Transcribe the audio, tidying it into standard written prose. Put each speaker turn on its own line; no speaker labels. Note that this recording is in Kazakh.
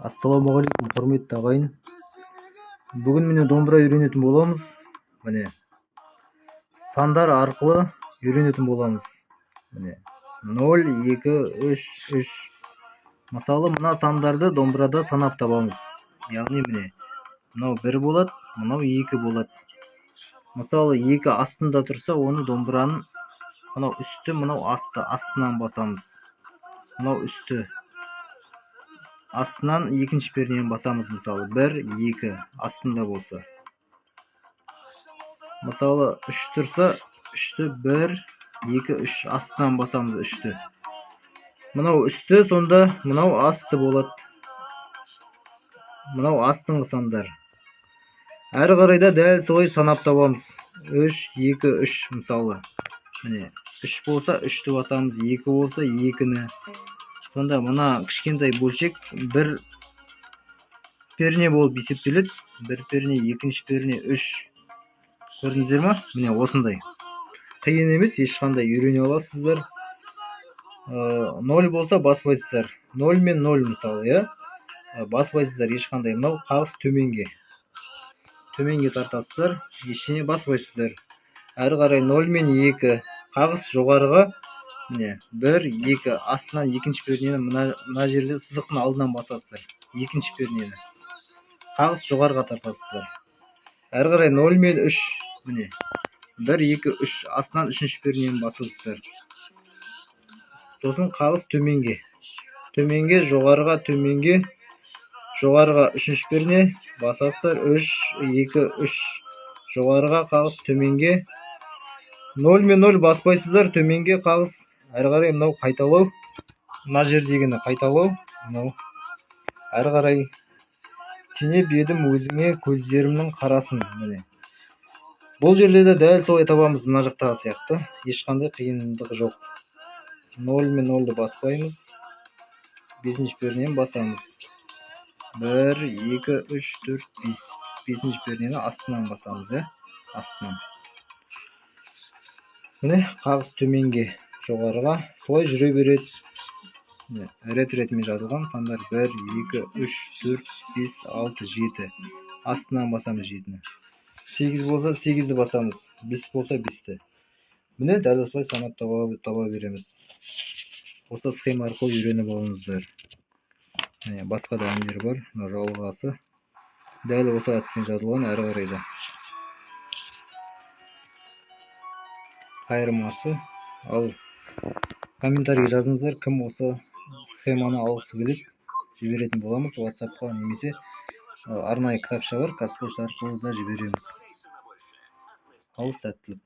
Ассалаумағалейкум, құрметті ағайын! Бүгін міне домбыра үйренетін боламыз. Міне, сандар арқылы үйренетін боламыз. Міне, 0, 2, 3, 3. Мысалы, мына сандарды домбырада санап табамыз. Яғни, міне, мынау 1 болады, мынау 2 болады. Мысалы, 2 астында тұрса, оны домбыраның мынау үсті, мынау асты, астынан басамыз. Мынау үсті, астынан екінші пернені басамыз. Мысалы, 1, 2 астында болса. Мысалы, 3 тұрса, 3-ті 1, 2, 3 астынан басамыз 3-ті. Мынау үсті, сонда мынау асты болады. Мынау астыңғы сандар. Әрі қарай да дәл солай санап табамыз. 3, 2, 3 мысалы. Міне, 3 болса, 3-ті басамыз, 2 болса, 2-ні. Сонда мына кішкентай бөлшек бір перне болып есептеледі. Бір перне, екінші перне, 3. Көрдіңіздер ма? Міне, осындай. Қиын емес, ешқандай, үйрене аласыздар. 0 болса, баспайсыздар. 0 мен 0 мысалы, иә? Баспайсыздар ешқандай. Мынау қағыс төменге. Төменге тартасыздар, ештеңе баспайсыздар. Әрі қарай 0 мен 2 қағыс жоғарыға, міне, 1, 2 астынан екінші пернені мына жерде сызықтың алдынан басасыздар. Екінші пернені. Қағыс жоғарыға тартасыздар. Әрі қарай 0 мен 3, міне, 1, 2, 3 астынан үшінші пернені басасыздар. Сосын қағыс төменге. Төменге, жоғарыға, төменге, жоғарыға үшінші перне басасыздар. 3, 2, 3 жоғарыға қағыс төменге. 0 мен 0 баспайсыздар, төменге қағыс. Әрі қарай мынау қайталау, мына жердегіні қайталау, мынау. Әрі қарай теңеп едім өзіңе көздерімнің қарасын, міне. Бұл жерде де дәл солай табамыз, мына жақтағы сияқты. Ешқандай қиындығы жоқ. 0 мен 0-ды баспаймыз. Бесінші пернені басамыз. 1, 2, 3, 4, 5. Бесінші пернені астынан басамыз, иә? Астынан. Міне, қағыс төменге, жоғарыға солай жүре береді. Міне, рет ретімен жазылған сандар: 1, 2, 3, 4, 5, 6, 7. Астынан басамыз 7-ні. 8 болса, 8-ді басамыз. 5 болса, 5-ті. Міне, дәл осылай санап таба береміз. Осы схема арқылы үйреніп алыңыздар. Міне, басқа да әндер бар. Мына жалғасы. Дәл осы әдіспен жазылған әрі қарай да. Қайырмасы. Ал комментарий жазыңыздар, кім осы схеманы алғысы келеді, жіберетін боламыз WhatsApp-қа немесе арнайы кітапша бар, Қазпошта арқылы да жібереміз. Ал сәттілік!